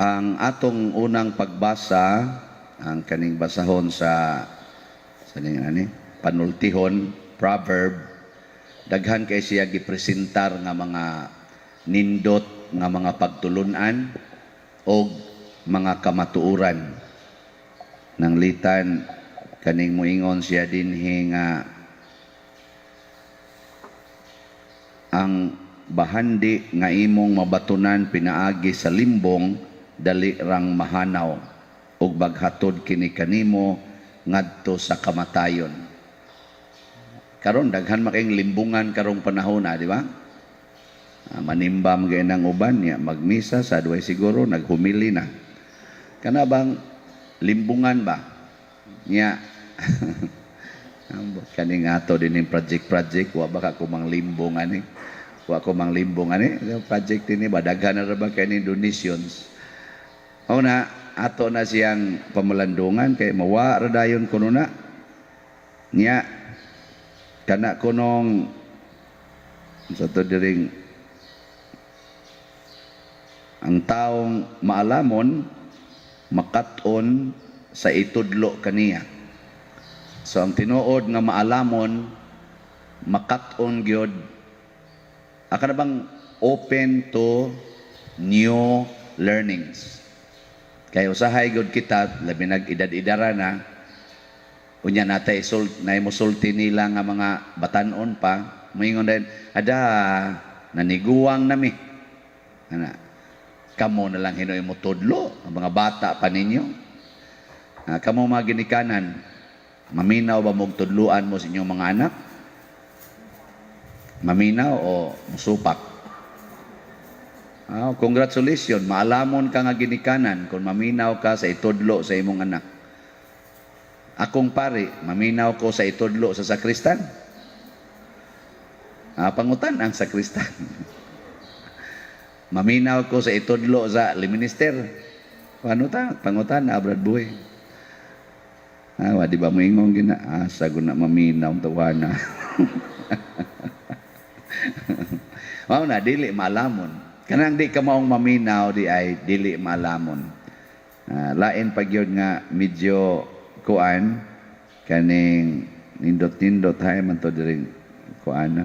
Ang atong unang pagbasa, ang kaning basahon sa ning ani panultihon, proverb, daghan kay siya gipresentar nga mga nindot nga mga pagtulunan og mga kamatuoran. Nanglitan kaning moingon siya dinhi nga ang bahandi nga imong mabatunan pinaagi sa limbong dali rang mahanaw ug maghatod kini kanimo ngadto sa kamatayon. Karon daghan makayong limbungan karong panahon na, di ba? Manimba man ng uban niya, magmisa sa duay siguro naghumili na. Kana bang limbungan ba? Nya ambot kaning ato din project project, wa ba ka kumang limbong ani? Wa ko mang limbong ani project ini ba, daghan na ra ba kay ni donations. Mao na ato na siyang pamalandungan kay mawa ra dayon kuno na. Nya kana kunong sa to diring ang taong maalamon makat-on sa itudlo kaniya. So ang tinuod nga maalamon makat-on gyud, aka na bang open to new learnings. Kay usahay gyud kita, labi nag edad-edara na, unya natay sul nay mosulti nila nga mga batan-on pa, moingon din, ada naniguwang nami. Ana, kamo na lang hinuoy mo tudlo, ang mga bata pa ninyo. Kamo mga ginikanan, maminaw ba mong tudluan mo sa inyong mga anak? Maminaw o musupak? Congratulations, maalamon ka nga ginikanan kung maminaw ka sa itudlo sa imong anak. Akong pari, maminaw ko sa itudlo sa sakristan. Pangutan ang sakristan. Maminaw ko sa itudlo sa liminister. Panuta, pangutan na Brad Buhay. Wa di ba moingon gina asa guna maminaw tawana. Mao na dili maalamon. Kanang di ka maong maminaw di ay dili maalamon. Lain pag yun nga medyo kuan kaning nindot-nindot hay man to diring kuan na.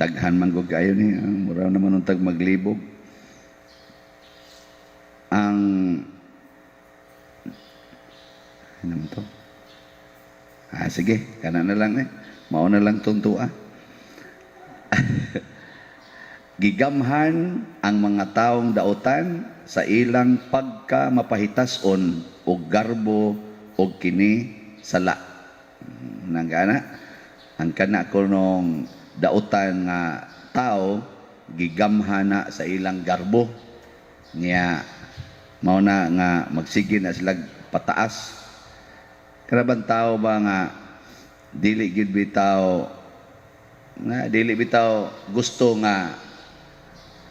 Daghan man gud kayo ni, mura naman untag maglibog. Ang ano man to? Sige, kana na lang eh. Mao na lang tuntua. Gigamhan ang mga taong dautan sa ilang pagka mapahitason og garbo og kini sala. Nangana ang kana kunong dautan nga tao gigamhan na sa ilang garbo niya, mao na nga magsige na sila pataas. Karaban tao ba nga dili gid bitaw nga dili bitaw gusto nga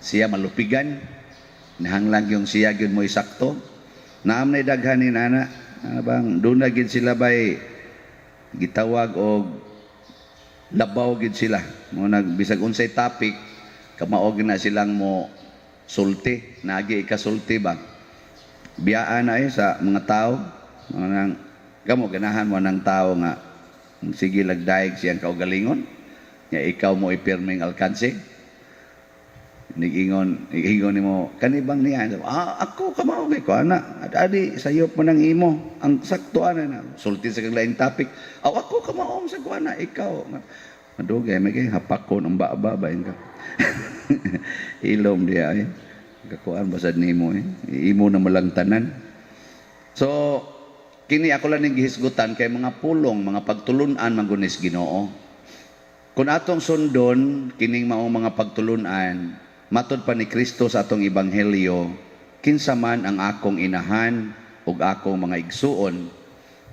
siya malupigan, nahanglang yung siya gyud mo isakto. Naam na daghan ni nana bang doon na gid sila bay gitawag og labaw gid sila mo nag bisag unsay topic kamao gid na silang mo sulti, nagi ikasulti ba biyaan na eh sa mga tao. Mga nang kamo ganahan mo ng tao nga sige lagdaig siyang kaugalingon nga ikaw mo ipirming alkanse. Nigingon nigingon nimo kani bang niya, ako kamao kay ko ana adi sayop mo nang imo ang sakto ana na sulti sa kang laing topic. Aw, ako kamao sa ko ana ikaw madugay may kay hapakon ang baba ba ka ilom diya eh kakuan basad nimo eh imo na malang tanan. So kini ako lang ning gihisgutan kay mga pulong, mga pagtulunan man gunis Ginoo. Kung atong sundon kining maong mga pagtulunan, matod pa ni Kristo sa atong ebanghelyo, kinsa man ang akong inahan ug akong mga igsuon,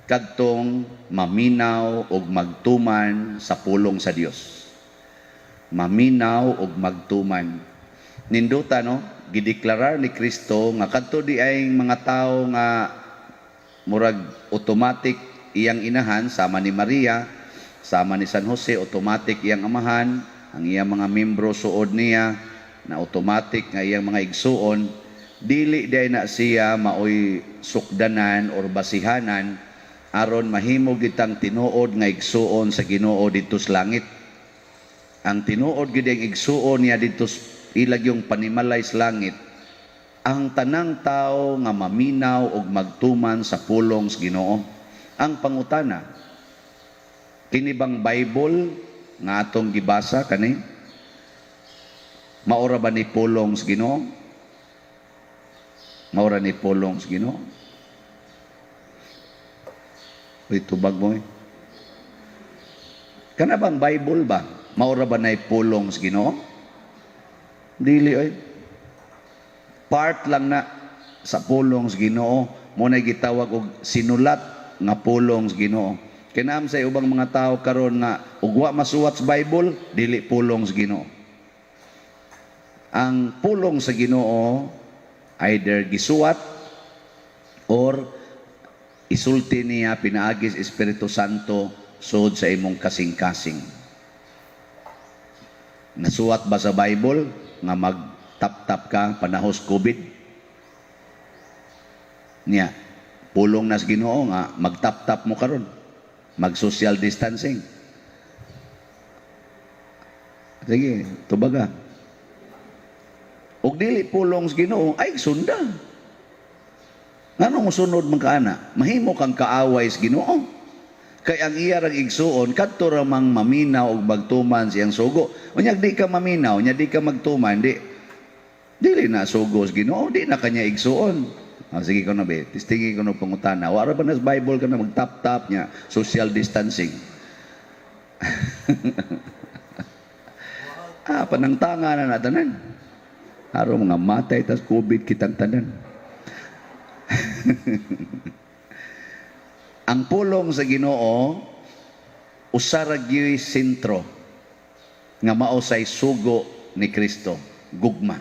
kadtong maminaw ug magtuman sa pulong sa Dios. Maminaw ug magtuman. Ninduta no, gideklarar ni Kristo nga kadto di ay mga tao nga murag automatic iyang inahan sama ni Maria. Sama ni San Jose, automatic iyang amahan, ang iyang mga membro suod niya, na automatic nga iyang mga igsuon, dili diay na siya maoy sukdanan or basihanan aron mahimo kitang tinuod nga igsuon sa Ginoo didto sa langit. Ang tinuod gid ang igsuon niya didto ilag yung panimalay sa langit, ang tanang tao nga maminaw og magtuman sa pulong sa Ginoo. Ang pangutana, kini bang Bible nga atong gibasa kani, maora ba ni pulong sa Ginoo? Maora ni pulong sa Ginoo? Uy, tubag mo eh. Kana bang Bible ba? Maora ba na pulong sa Ginoo? Dili oy. Part lang na sa pulong sa Ginoo, mo na gitawag og sinulat nga pulong sa Ginoo. Kay naa sa ubang mga tao karon nga ug wa masuwat sa Bible, dili pulong sa Ginoo. Ang pulong sa Ginoo either gisuwat or isulti niya pinaagi sa Espiritu Santo sud sa imong kasing-kasing. Nasuwat ba sa Bible nga mag-tap-tap ka panahos COVID? Niya, pulong nas Ginoo nga mag-tap-tap mo karon. Mag-social distancing. Sige, tubaga. Og dili pulong sa Ginoo, ay sunda. Ngano mo sunod man ka ana? Mahimo kang kaaway sa Ginoo. Kay ang iya rang igsuon kadto ra mang maminaw og magtuman siyang sugo. Unya di ka maminaw, nya di ka magtuman, di dili na sugo sa Ginoo, di na kanya igsuon. Ah, sige ko na be, tistingi ko no pangutana. Wara ba nas Bible ka na magtap-tap niya, social distancing? Ah, panangtanga na natanan. Aron mga matay tas COVID kitang tanan. Ang pulong sa Ginoo usa ra gyuy sentro nga mao say sugo ni Kristo, gugma.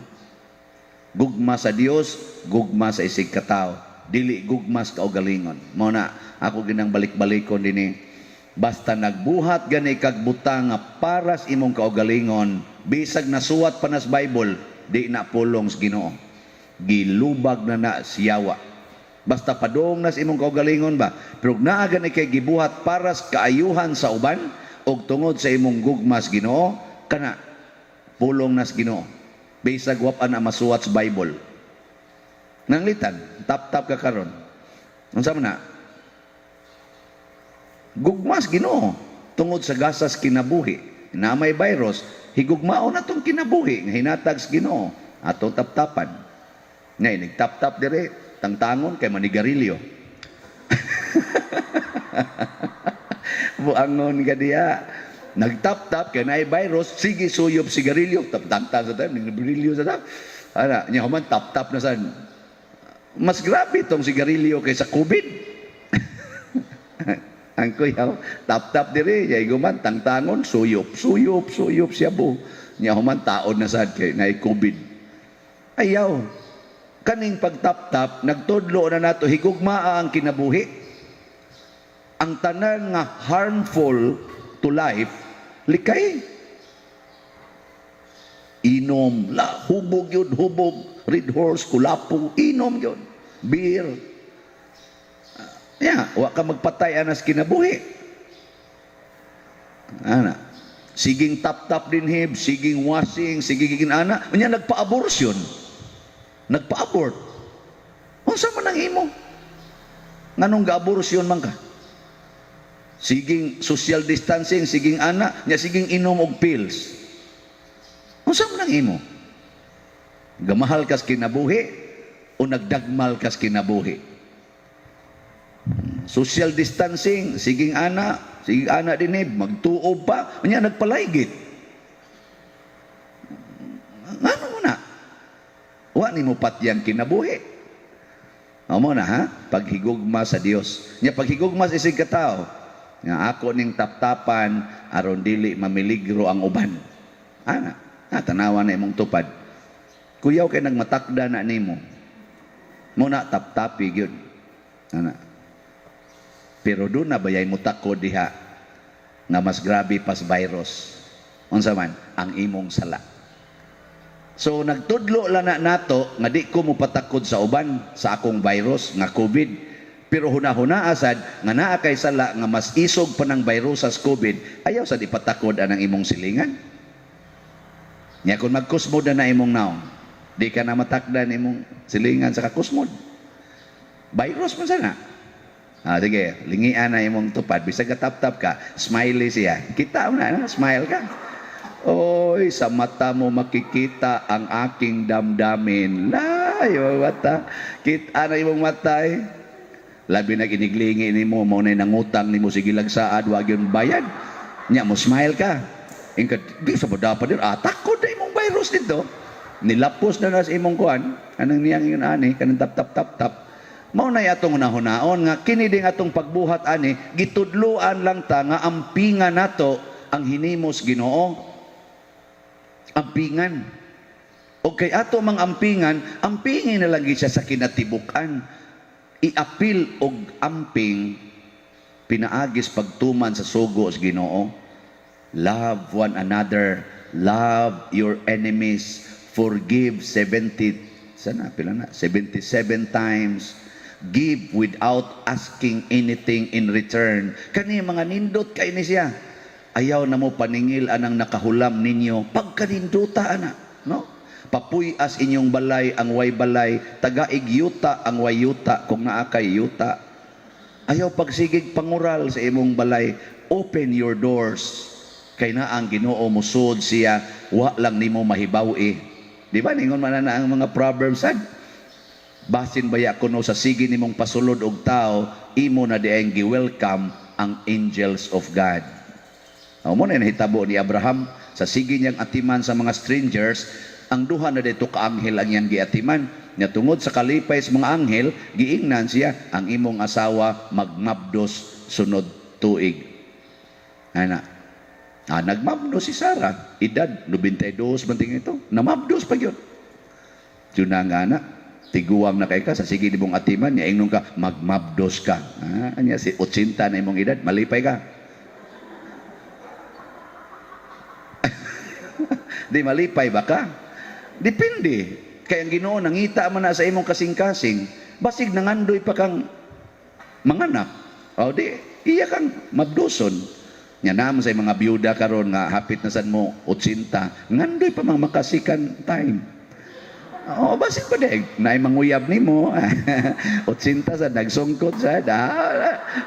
Gugma sa Dios, gugma sa isig katawo, dili gugma sa kaugalingon. Mao na ako ginang balik-balikon dinhi. Basta nagbuhat gani kag butang nga para sa imong kaugalingon, bisag nasuwat pa nas Bible, di na pulong sa Ginoo. Gilubag na na siyawa. Basta padung nas imong kaugalingon ba, pero naa gani kay gibuhat para sa kaayuhan sa uban og tungod sa imong gugma sa Ginoo, kana pulong nas Ginoo. Bisag wa pa na masuwat sa Bible. Nanglitan, tap-tap ka karon. Unsa man na? Gugmas Ginoo tungod sa gasas kinabuhi. Na may virus, higugmaon na tong kinabuhi nga hinatag sa Ginoo atong taptapan. Ngay nagtap-tap dire, tangtangon kay manigarilyo. Buangon ka diya. Nagtap-tap kay naay virus, sige suyop sigarilyo, tap-tap sa time, nagbirilyo sa tap. Ana, nya human tap-tap na sad. Mas grabe tong sigarilyo kaysa COVID. Ang kuyaw, tap-tap dire, yay guman, tangtangon, suyop, suyop, suyop siya bo. Nya human taon na sad kay naay COVID. Ayaw. Kaning pagtap-tap, nagtudlo na nato higugmaa ang kinabuhi. Ang tanan nga harmful to life, likay. Inom, la, hubog yun, hubog, Red Horse, kulapo, inom yun, beer. Ya, wa ka magpatay anas kinabuhi. Ana. Siging tap-tap din hib, siging washing, siging ana, unya nagpa-abortion. Nagpa-abort. Unsa man ang imo? Nganong ga-abortion man ka? Siging social distancing, siging ana, nya siging inom og pills. Unsa man ang imo? Gamahal kas kinabuhi o nagdagmal kas kinabuhi? Social distancing, siging ana din eh, magtuob pa, unya nagpalaygit. Ngano mo na? Wa nimo patyang kinabuhi. Amo na ha, paghigugma sa Dios. Nya paghigugma sa isig katawo, nga ako ning taptapan aron dili mamiligro ang uban. Ana, na tanawa na imong tupad. Kuyaw kay nagmatakda na nimo. Mo na taptapi gyud. Ana. Pero doon na bayay mo takod diha. Nga mas grabe pas virus. Unsa man? Ang imong sala. So nagtudlo lang na nato nga di ko mopatakod sa uban sa akong virus nga COVID. Pero huna-huna asad nga naa kay sala nga mas isog pa ng virus sa COVID, ayaw sad ipatakod anang imong silingan. Nya kung magkusmod na na imong naong, di ka na matakdan imong silingan sa kakusmod. Virus man sana. Ah, sige, lingian na imong tupad. Bisag tap-tap ka, smiley siya. Kita mo na, no? Smile ka. Oy, sa mata mo makikita ang aking damdamin. La, imong mata. Kita na imong mata eh. Labi na iniglingi nimo, mao na nangutang nimo, sige lagsaad, wa gyud bayad. Nya mo smile ka. Ingka, di sa ba dapat yun? Ah, takod na imong virus dito. Nilapos na na sa imong kuan. Anong niyang yun ani? Kanang tap tap tap tap. Mao na atong hunahunaon nga kini ding atong pagbuhat ani, gitudloan lang ta nga ampingan nato ang hinimos Ginoo. Ampingan. O kay ato mang ampingan, ampingin na lang gyud siya sa kinatibuk-an. Iapil og amping pinaagis pagtuman sa sugo sa Ginoo. Love one another, love your enemies, forgive 70 sana pila na 77 times, give without asking anything in return. Kani mga nindot kay ni siya. Ayaw na mo paningil anang nakahulam ninyo pagkaninduta ana, no? Papuy-as inyong balay ang way balay, tagaig yuta ang way yuta kung naa kay yuta. Ayaw pagsigig pangural sa imong balay. Open your doors. Kay na ang Ginoo musod siya, wa lang nimo mahibaw-i. Di ba ningon man na ang mga Proverbs sad? Basin baya kuno sa sige nimong pasulod og tao, imo na diayng gi-welcome ang angels of God. Mao na nahitabo ni Abraham sa sige niyang atiman sa mga strangers, ang duha na dito ka anghel ang iyang giatiman. Nya tungod sa kalipay sa mga anghel, giingnan siya, "Ang imong asawa magmabdos sunod tuig." Ana. Ah, nagmabdos si Sarah. Edad 92 man tingin ito. Namabdos pa yun. Yun na nga na. Tiguang na kay ka sa sige nimong atiman niya ingnon ka magmabdos ka. Ah, anya si 80 na imong edad, malipay ka. Di malipay ba ka? Depende. Kaya ang Ginoo nangita man na sa imong kasing-kasing, basig nangandoy pa kang manganak. O di, iya kang mabduson. Nya naman sa mga byuda karon nga hapit na sad mo 80, ngandoy pa mga maka-second time. Oo, basig pa di. Naay manguyab nimo. 80 sa nagsungkot sa da.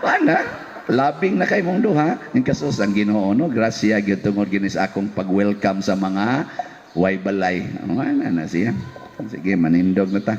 Wala. Labing na kay mong duha. Yung kasos ang Ginoo, no? Grasya gyud tungod gini sa akong pag-welcome sa mga way balay. Wala na siya. Sige, manindog na ta.